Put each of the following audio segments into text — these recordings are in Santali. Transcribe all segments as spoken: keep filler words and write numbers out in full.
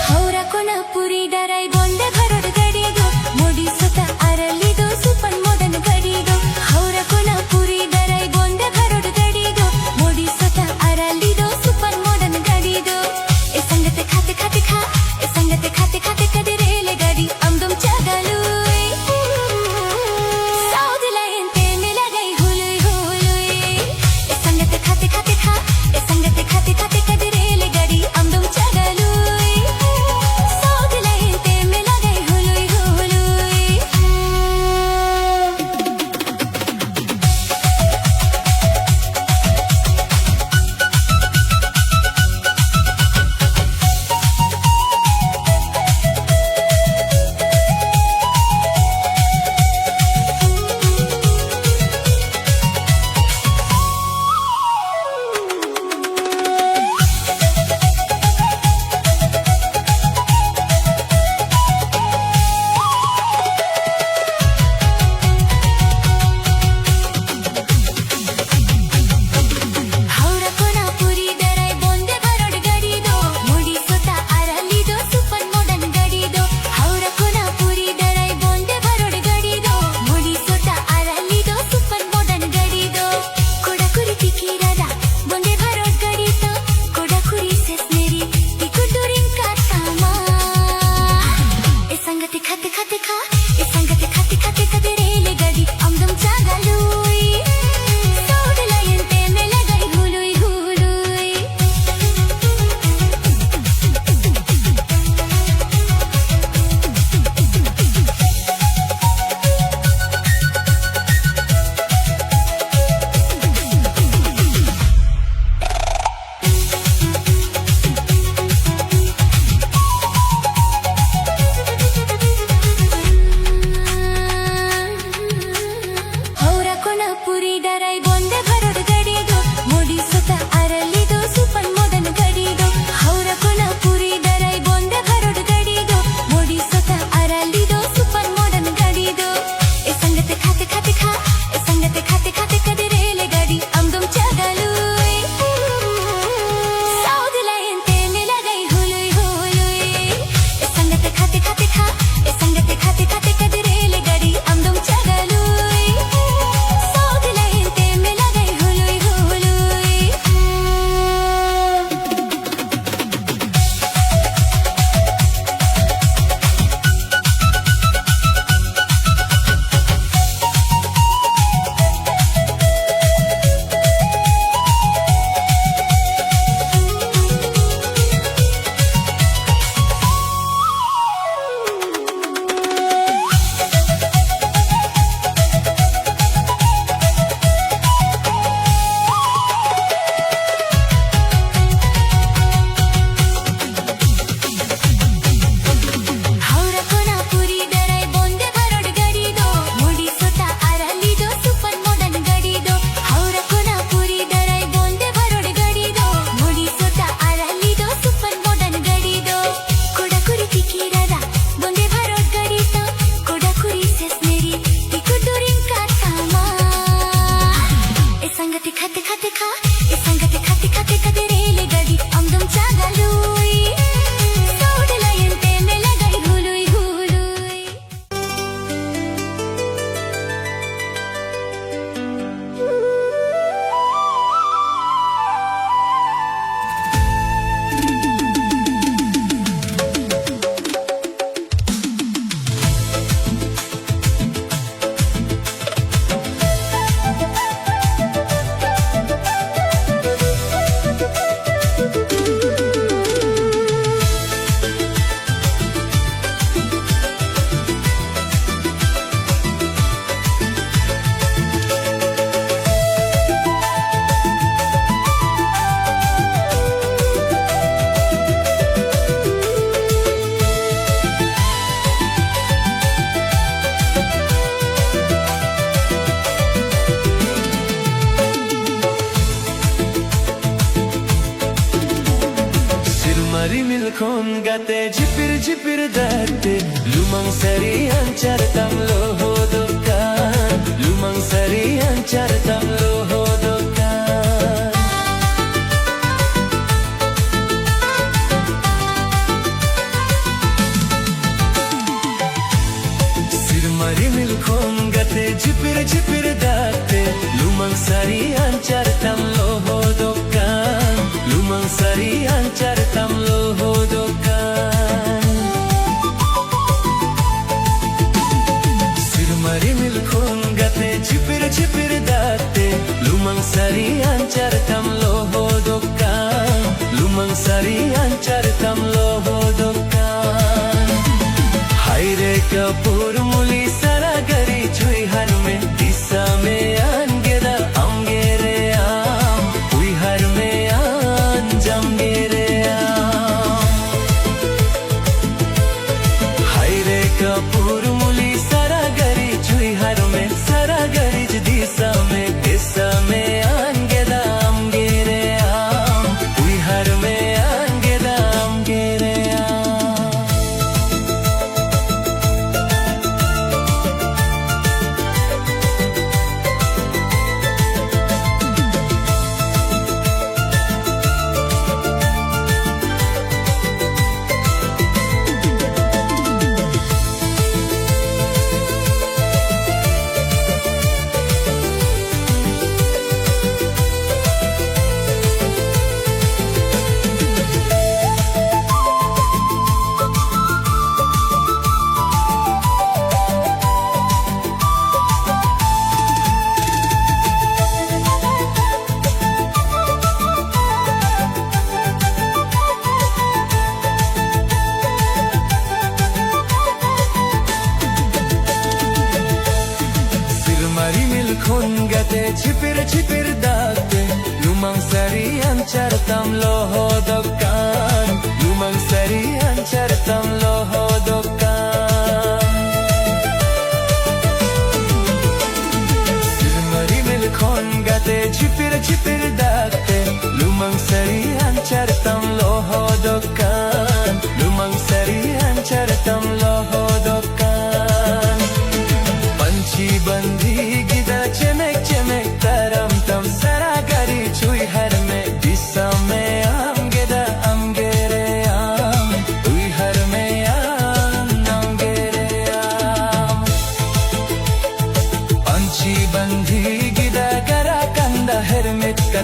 ᱦᱟᱣᱲᱟ ᱠᱚᱱᱟ ᱯᱩᱨᱤ ᱰᱟᱨᱟᱭ ᱵᱚᱱᱫᱮ ᱵᱷᱟᱨᱚᱛ ᱜᱟᱹᱰᱤ ᱫᱚ, ᱢᱳᱰᱤ ᱥᱚᱛᱟ ᱟᱨᱟᱞᱤ ᱫᱚ ᱥᱩᱯᱟᱨ ᱢᱚᱰᱟᱨᱱ ᱜᱟᱹᱰᱤ ᱫᱚ᱾ ᱦᱟᱣᱲᱟ ᱠᱚᱱᱟ ᱯᱩᱨᱤ ᱰᱟᱨᱟᱭ ᱵᱚᱱᱫᱮ ᱵᱷᱟᱨᱚᱛ ᱜᱟᱹᱰᱤ ᱫᱚ, ᱢᱳᱰᱤ ᱥᱚᱛᱟ ᱟᱨᱟᱞᱤ ᱫᱚ ᱥᱩᱯᱟᱨ ᱢᱚᱰᱟᱨᱱ ᱜᱟᱹᱰᱤ ᱫᱚ᱾ ᱮ ᱥᱟᱸᱜᱟᱛᱮ ᱠᱷᱟᱛᱮ ᱠᱷᱟᱛᱮ ᱠᱷᱟ, ᱮ ᱥᱟᱸᱜᱟᱛᱮ ᱠᱷᱟᱛᱮ ᱠᱷᱟᱛᱮ ᱠᱟᱫᱮ ᱨᱮᱞ ᱜᱟᱹᱰᱤ ᱟᱢ ᱫᱚᱢ ᱪᱟᱜᱟᱞᱩᱭ᱾ ᱥᱟᱣᱩᱛᱷ ᱞᱟᱭᱤᱱ ᱛᱮ ᱢᱮᱞᱟ ᱜᱟᱭ ᱦᱩᱞᱩᱭ ᱦᱩᱞᱩᱭ᱾ ᱮ ᱥᱟᱸᱜᱟᱛᱮ ᱠᱷᱟᱛᱮ ᱠᱷᱟᱛᱮ ᱠᱷᱟ, ᱮ ᱥᱟᱸᱜᱟᱛᱮ ᱠᱷᱟᱛᱮ ᱠᱷᱟᱛᱮ ᱠᱟᱫᱮ ᱨᱮᱞ ᱜᱟᱹᱰᱤ ᱟᱢ ᱫᱚᱢ ᱪᱟᱜᱟᱞᱩᱭ᱾ ᱥᱟᱣᱩᱛᱷ ᱞᱟᱭᱤᱱ ᱛᱮ ᱢᱮᱞᱟ ᱜᱟᱭ ᱠᱷᱚᱱ ᱜᱟᱛᱮ ᱡᱷᱤᱯᱤᱨ ᱡᱷᱤᱯᱤᱨ ᱫᱟᱜ ᱛᱮ, ᱞᱩᱢᱟᱹᱝ ᱥᱟᱹᱨᱤ ᱟᱧᱪᱟᱨ ᱛᱟᱢ ᱞᱚᱦᱚᱫᱚᱜ ᱠᱟᱱ, ᱞᱩᱢᱟᱹᱝ ᱥᱟᱹᱨᱤ ᱟᱧᱪᱟᱨ ᱛᱟᱢ ᱞᱚᱦᱚᱫᱚᱜ ᱠᱟᱱ᱾ ᱥᱮᱨᱢᱟ ᱨᱤᱢᱤᱞ ᱠᱷᱚᱱ ᱜᱟᱛᱮ ᱡᱷᱤᱯᱤᱨ ᱡᱷᱤᱯᱤᱨ ᱫᱟᱜ ᱛᱮ, ᱞᱩᱢᱟᱹᱝ ᱥᱟᱹᱨᱤ ᱟᱧᱪᱟᱨ ᱛᱟᱢ ᱞᱚᱦᱚᱫᱚᱜ ᱠᱟᱱ, ᱞᱩᱢᱟᱹᱝ ᱥᱟᱹᱨᱤ ᱟᱧᱪᱟᱨ ᱛᱟᱢ ᱞᱚᱦᱚᱫᱚᱜ ᱠᱟᱱ᱾ ᱥᱮᱨᱢᱟ ᱨᱤᱢᱤᱞ ᱠᱷᱚᱱ ᱜᱟᱛᱮ ᱡᱷᱤᱯᱤᱨ ᱡᱷᱤᱯᱤᱨ ᱫᱟᱜ ᱛᱮ, ᱞᱩᱢᱟᱹᱝ ᱥᱟᱹᱨᱤ ᱟᱧᱪᱟᱨ ᱛᱟᱢ ᱞᱚᱦᱚᱫᱚᱜ ᱠᱟᱱ, ᱞᱩᱢᱟᱹᱝ ᱥᱟᱹᱨᱤ ᱟᱧᱪᱟᱨ ᱛᱟᱢ ᱞᱚᱦᱚᱫᱚᱜ ᱠᱟᱱ᱾ ᱦᱟᱭ ᱨᱮ ᱠᱟᱹᱯᱩᱨ ᱢᱩᱞᱤ ᱥᱟᱨᱟ ᱜᱟᱹᱨᱤ ᱪᱩᱭᱦᱟᱨ ᱢᱮ, ᱫᱤᱥᱟᱹ ᱢᱮ ᱟᱱᱜᱮᱫᱟ ᱟᱢᱜᱮ ᱨᱮ ᱟᱢ, ᱩᱭᱦᱟᱹᱨ ᱢᱮ ᱟᱱᱡᱟᱢ ᱜᱮ ᱨᱮ ᱟᱢ᱾ ᱦᱟᱭ ᱨᱮ ᱠᱟᱹᱯᱩᱨ ᱢᱩᱞᱤ ᱥᱟᱨᱟ ᱜᱟᱹᱨᱤ ᱪᱩᱭᱦᱟᱨ ᱢᱮ, ᱥᱟᱨᱟ ᱜᱟᱹᱨᱤ ᱫᱤᱥᱟᱹ ᱢᱮ, ᱫᱤᱥᱟᱹ ᱢᱮ ᱟᱱᱜᱮᱫᱟ ᱟᱢᱜᱮ ᱨᱮ ᱟᱢ, ᱩᱭᱦᱟᱹᱨ ᱢᱮ ᱟᱱᱜᱮᱫᱟ ᱟᱢᱜᱮ ᱨᱮ ᱟᱢ᱾ ᱥᱮᱨᱢᱟ ᱨᱤᱢᱤᱞ ᱠᱷᱚᱱ ᱜᱟᱛᱮ ᱪᱷᱤᱯᱤᱨ ᱪᱷᱤᱯᱤᱨ ᱫᱟᱜ ᱛᱮ, ᱞᱩᱢᱟᱹᱝ ᱥᱟᱹᱨᱤ ᱟᱧᱪᱟᱨ ᱛᱟᱢ ᱞᱚᱦᱚᱫᱚᱜ ᱠᱟᱱ, ᱞᱩᱢᱟᱹᱝ ᱥᱟᱹᱨᱤ ᱟᱧᱪᱟᱨ ᱛᱟᱢ ᱞᱚᱦᱚᱫᱚᱜ ᱠᱟᱱ᱾ ᱥᱮᱨᱢᱟ ᱨᱤᱢᱤᱞ ᱠᱷᱚᱱ ᱜᱟᱛᱮ ᱪᱷᱤᱯᱤᱨ ᱪᱷᱤᱯᱤᱨ ᱫᱟᱜ ᱛᱮ, ᱞᱩᱢᱟᱹᱝ ᱥᱟᱹᱨᱤ ᱟᱧᱪᱟᱨ ᱛᱟᱢ ᱞᱚᱦᱚᱫᱚᱜ ᱠᱟᱱ,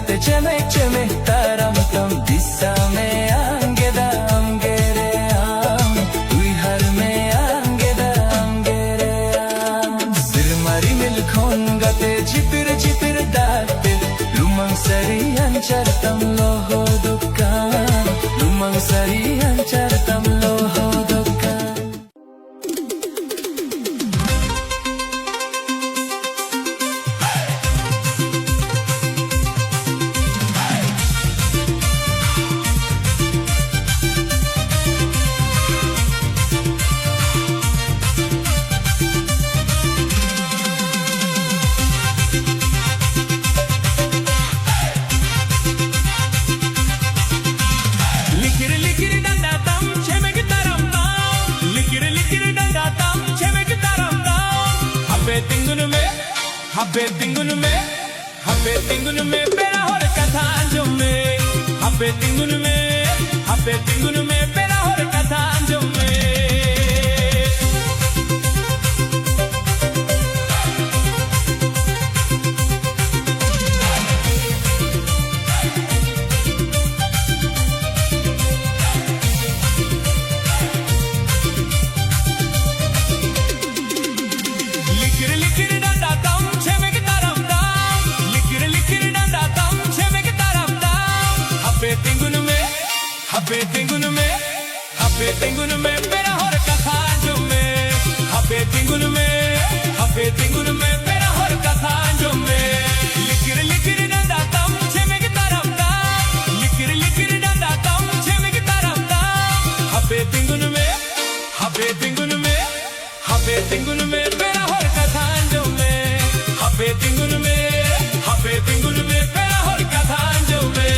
ᱛᱮ ᱪᱮᱢᱮᱠ ᱪᱮᱢᱮᱠ ᱛᱟᱨᱟᱢ ᱛᱟᱢ ᱫᱤᱥᱟᱹ ᱢᱮ ᱟᱢᱜᱮ ᱫᱟ ᱟᱢᱜᱮ ᱨᱮ ᱟᱢ᱾ ᱩᱭᱦᱟᱹᱨ ᱢᱮ ᱟᱢᱜᱮ ᱫᱟ ᱟᱢᱜᱮ ᱨᱮ ᱟᱢ᱾ ᱥᱮᱨᱢᱟ ᱨᱤᱢᱤᱞ ᱠᱷᱚᱱ ᱜᱟᱛᱮ ᱡᱷᱤᱯᱤᱨ ᱡᱷᱤᱯᱤᱨ ᱫᱟᱜ ᱛᱮ ᱞᱩᱢᱟᱹᱝ ᱥᱟᱹᱨᱤ ᱟᱧᱪᱟᱨ ᱛᱟᱢ ᱞᱚᱦᱚᱫᱚᱜ ᱠᱟᱱ᱾ ᱞᱩᱢᱟᱹᱝ ᱥᱟᱹᱨᱤ ᱟᱧᱪᱟᱨ ᱛᱟᱢ ᱞᱚᱦᱚᱫᱚᱜ ᱠᱟᱱ᱾ ᱞᱤᱠᱤᱨ ᱞᱤᱠᱤᱨ ᱰᱟᱸᱰᱟ ᱛᱟᱢ, ᱪᱷᱮᱢᱮᱠ ᱛᱟᱨᱟᱢ ᱛᱟᱢ᱾ ᱞᱤᱠᱤᱨ ᱞᱤᱠᱤᱨ ᱰᱟᱸᱰᱟ ᱛᱟᱢ, ᱪᱷᱮᱢᱮᱠ ᱛᱟᱨᱟᱢ ᱛᱟᱢ᱾ ᱦᱟᱯᱮ ᱛᱤᱸᱜᱩᱱ ᱢᱮ, ᱦᱟᱯᱮ ᱛᱤᱸᱜᱩᱱ ᱢᱮ, ᱦᱟᱯᱮ ᱛᱤᱸᱜᱩᱱ ᱢᱮ, ᱯᱮᱲᱟ ᱦᱚᱲ ᱠᱟᱛᱷᱟ ᱟᱸᱡᱚᱢ ᱢᱮ᱾ ᱦᱟᱯᱮ ᱛᱤᱸᱜᱩᱱ ᱢᱮ, ᱦᱟᱯᱮ ᱛᱤᱸᱜᱩᱱ ᱢᱮ, ᱯᱮᱲᱟ ᱦᱚᱲ ᱠᱟᱛᱷᱟ ᱟᱸᱡᱚᱢ ᱢᱮ᱾ ᱞᱤᱠᱤᱨ ᱞᱤᱠᱤᱨ ᱰᱟᱸᱰᱟ ᱛᱟᱢ, ᱪᱷᱮᱢᱮᱠ ᱛᱟᱨᱟᱢ ᱛᱟᱢ᱾ ᱞᱤᱠᱤᱨ ᱞᱤᱠᱤᱨ ᱰᱟᱸᱰᱟ ᱛᱟᱢ, ᱪᱷᱮᱢᱮᱠ ᱛᱟᱨᱟᱢ ᱛᱟᱢ᱾ ᱦᱟᱯᱮ ᱛᱤᱸᱜᱩᱱ ᱢᱮ, ᱦᱟᱯᱮ ᱛᱤᱸᱜᱩᱱ ᱢᱮ, ᱦᱟᱯᱮ ᱛᱤᱸᱜᱩᱱ ᱢᱮ, ᱯᱮᱲᱟ ᱦᱚᱲ ᱠᱟᱛᱷᱟ ᱟᱸᱡᱚᱢ ᱢᱮ᱾ ᱦᱟᱯᱮ ᱛᱤᱸᱜᱩᱱ ᱢᱮ, ᱦᱟᱯᱮ ᱛᱤᱸᱜᱩᱱ ᱢᱮ, ᱯᱮᱲᱟ ᱦᱚᱲ ᱠᱟᱛᱷᱟ ᱟᱸᱡᱚᱢ ᱢᱮ᱾ ᱞᱤᱠᱤᱨ ᱞᱤᱠᱤᱨ ᱰᱟᱸᱰᱟ ᱛᱟᱢ, ᱪᱷᱮᱢᱮᱠ ᱛᱟᱨᱟᱢ ᱛᱟᱢ᱾ ᱞᱤᱠᱤᱨ ᱞᱤᱠᱤᱨ ᱰᱟᱸᱰᱟ ᱛᱟᱢ, ᱪᱷᱮᱢᱮᱠ ᱛᱟᱨᱟᱢ ᱛᱟᱢ᱾ ᱦᱟᱯᱮ ᱛᱤᱸᱜᱩᱱ ᱢᱮ, ᱦᱟᱯᱮ ᱛᱤᱸᱜᱩᱱ ᱢᱮ, ᱦᱟᱯᱮ ᱛᱤᱸᱜᱩᱱ ᱢᱮ, ᱯᱮᱲᱟ ᱦᱚᱲ ᱠᱟᱛᱷᱟ ᱟᱸᱡᱚᱢ ᱢᱮ᱾ ᱦᱟᱯᱮ ᱛᱤᱸᱜᱩᱱ ᱢᱮ, ᱦᱟᱯᱮ ᱛᱤᱸᱜᱩᱱ ᱢᱮ, ᱯᱮᱲᱟ ᱦᱚᱲ ᱠᱟᱛᱷᱟ ᱟᱸᱡᱚᱢ ᱢᱮ᱾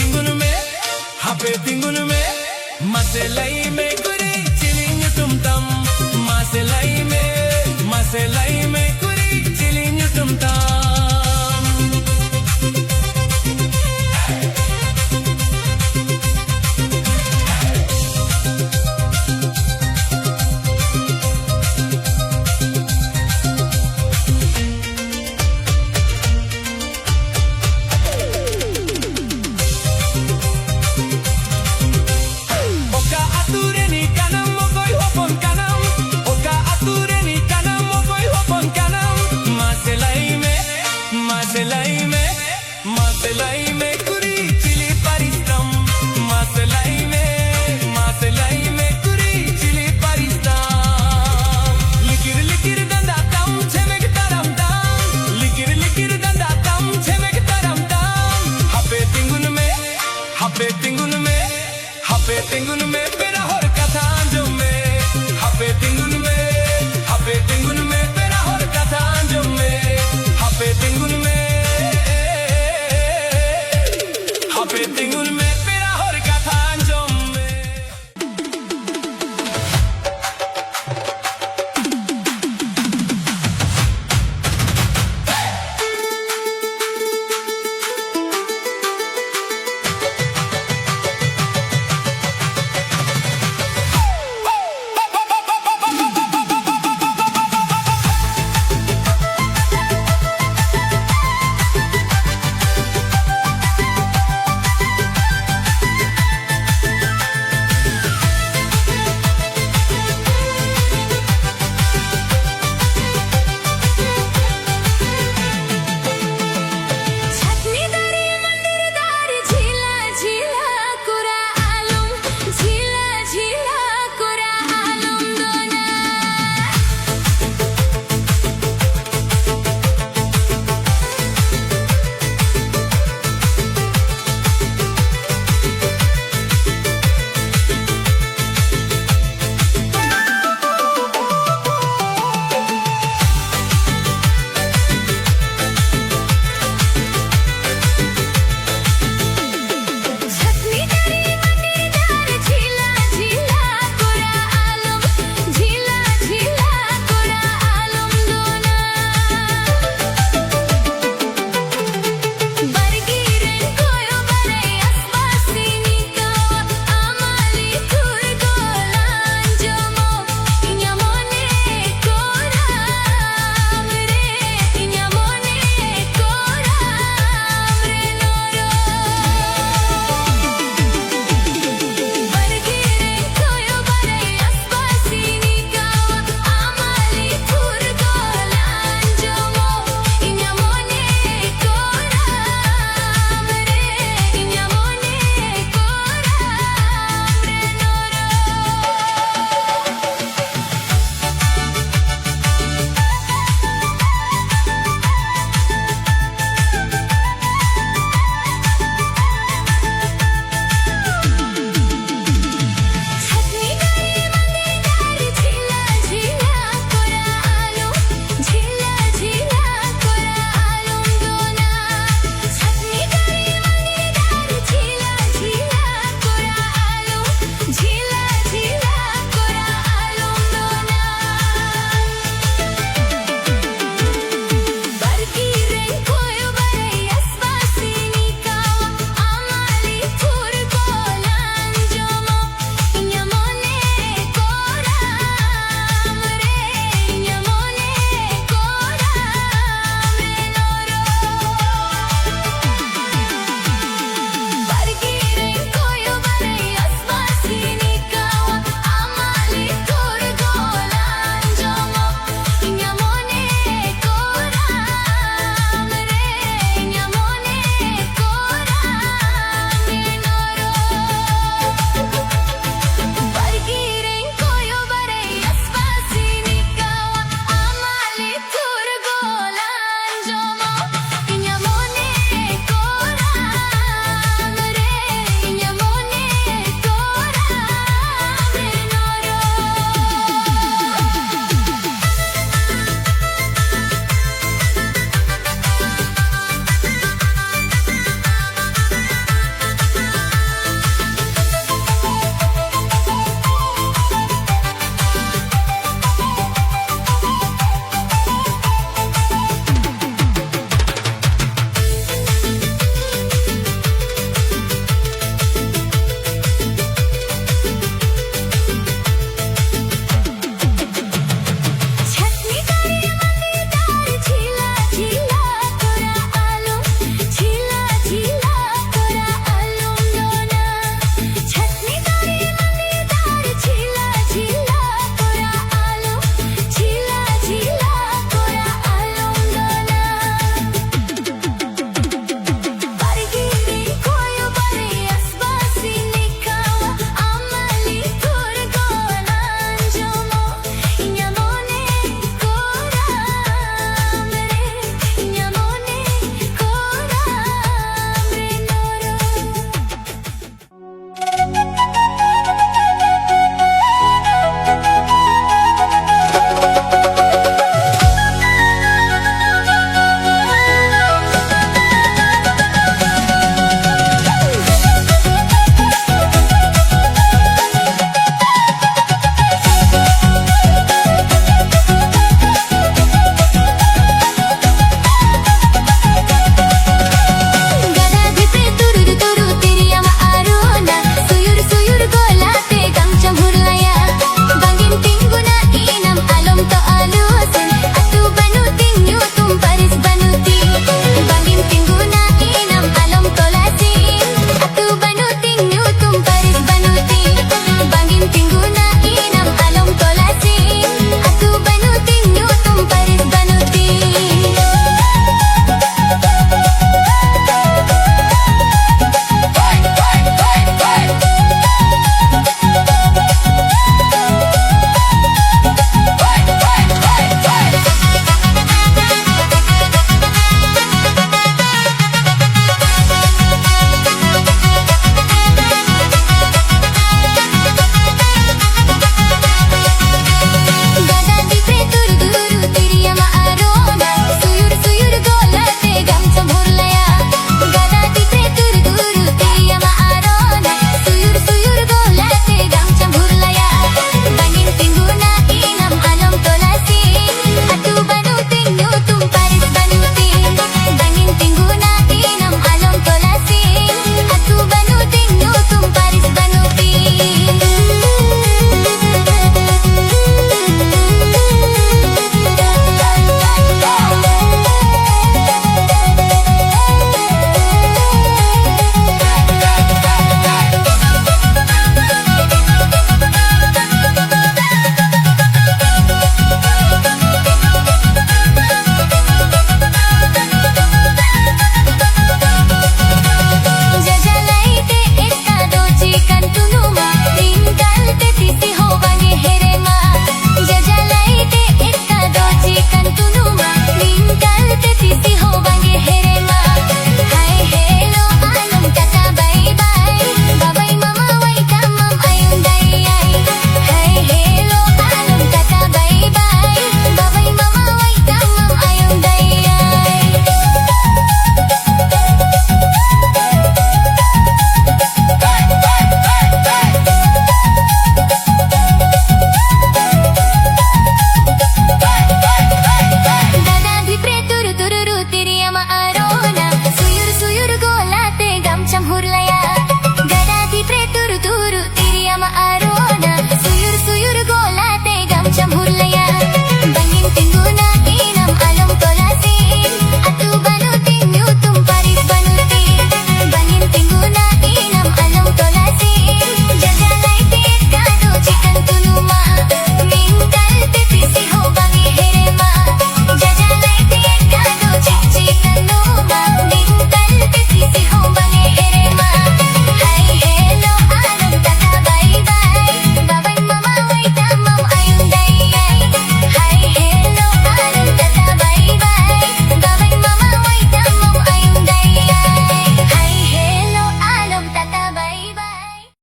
ᱛᱤᱸᱜᱩᱱ ᱢᱮ, ᱦᱟᱯᱮ ᱛᱤᱸᱜᱩᱱ ᱢᱮ, ᱢᱟᱥᱮ ᱞᱟᱹᱭ ᱢᱮ ᱠᱩᱲᱤ ᱪᱤᱞᱤ ᱧᱩᱛᱩᱢ ᱛᱟᱢ? ᱢᱟᱥᱮ ᱞᱟᱹᱭ ᱢᱮ, ᱢᱟᱥᱮ ᱞᱟᱹᱭ ᱢᱮ ᱠᱩᱲᱤ ᱪᱤᱞᱤ ᱧᱩᱛᱩᱢ ᱛᱟᱢ? ᱚᱠᱟ ᱟᱹᱛᱩ ᱨᱮᱱᱤᱡ ᱠᱟᱱᱟᱢ, ᱚᱠᱚᱭ ᱦᱚᱯᱚᱱ ᱠᱟᱱᱟᱢ? ᱚᱠᱟ ᱟᱹᱛᱩ ᱨᱮᱱᱤᱡ ᱠᱟᱱᱟᱢ, ᱚᱠᱚᱭ ᱦᱚᱯᱚᱱ ᱠᱟᱱᱟᱢ? ᱢᱟᱥᱮ ᱞᱟᱹᱭ ᱢᱮ, ᱢᱟᱥᱮ ᱞᱟᱹᱭ ᱢᱮ, ᱢᱟᱥᱮ ᱞᱟᱹᱭ ᱢᱮ ᱠᱩᱲᱤ ᱪᱤᱞᱤ ᱯᱟᱹᱨᱤᱥ ᱛᱟᱢ? ᱢᱟᱥᱮ ᱞᱟᱹᱭ ᱢᱮ, ᱢᱟᱥᱮ ᱞᱟᱹᱭ ᱢᱮ ᱠᱩᱲᱤ ᱪᱤᱞᱤ ᱯᱟᱹᱨᱤᱥ ᱛᱟᱢ? ᱞᱤᱠᱤᱨ ᱞᱤᱠᱤᱨ ᱰᱟᱸᱰᱟ ᱛᱟᱢ, ᱪᱷᱮᱢᱮᱠ ᱛᱟᱲᱟᱢ ᱛᱟᱢ, ᱞᱤᱠᱤᱨ ᱞᱤᱠᱤᱨ ᱰᱟᱸᱰᱟ ᱛᱟᱢ, ᱪᱷᱮᱢᱮᱠ ᱛᱟᱲᱟᱢ ᱛᱟᱢ᱾ ᱦᱟᱯᱮ ᱛᱤᱸᱜᱩᱱ ᱢᱮ, ᱦᱟᱯᱮ ᱛᱤᱸᱜᱩᱱ ᱢᱮ, ᱦᱟᱯᱮ ᱛᱤᱸᱜᱩᱱ ᱢᱮ, ᱯᱮᱲᱟ ᱦᱚᱲ ᱠᱟᱛᱷᱟ ᱟᱸᱡᱚᱢ ᱢᱮ᱾ ᱦᱟᱯᱮ ᱛᱤᱸᱜᱩᱱ ᱢᱮ, ᱦᱟᱯᱮ ᱛᱤᱸᱜᱩᱱ ᱢᱮ, ᱯᱮᱲᱟ ᱦᱚᱲ ᱠᱟᱛᱷᱟ ᱟᱸᱡᱚᱢ ᱢᱮ᱾ ᱦᱟᱯᱮ ᱛᱤᱸᱜᱩᱱ ᱢᱮ, ᱦᱟᱯᱮ ᱛᱤᱸᱜᱩᱱ ᱢᱮ,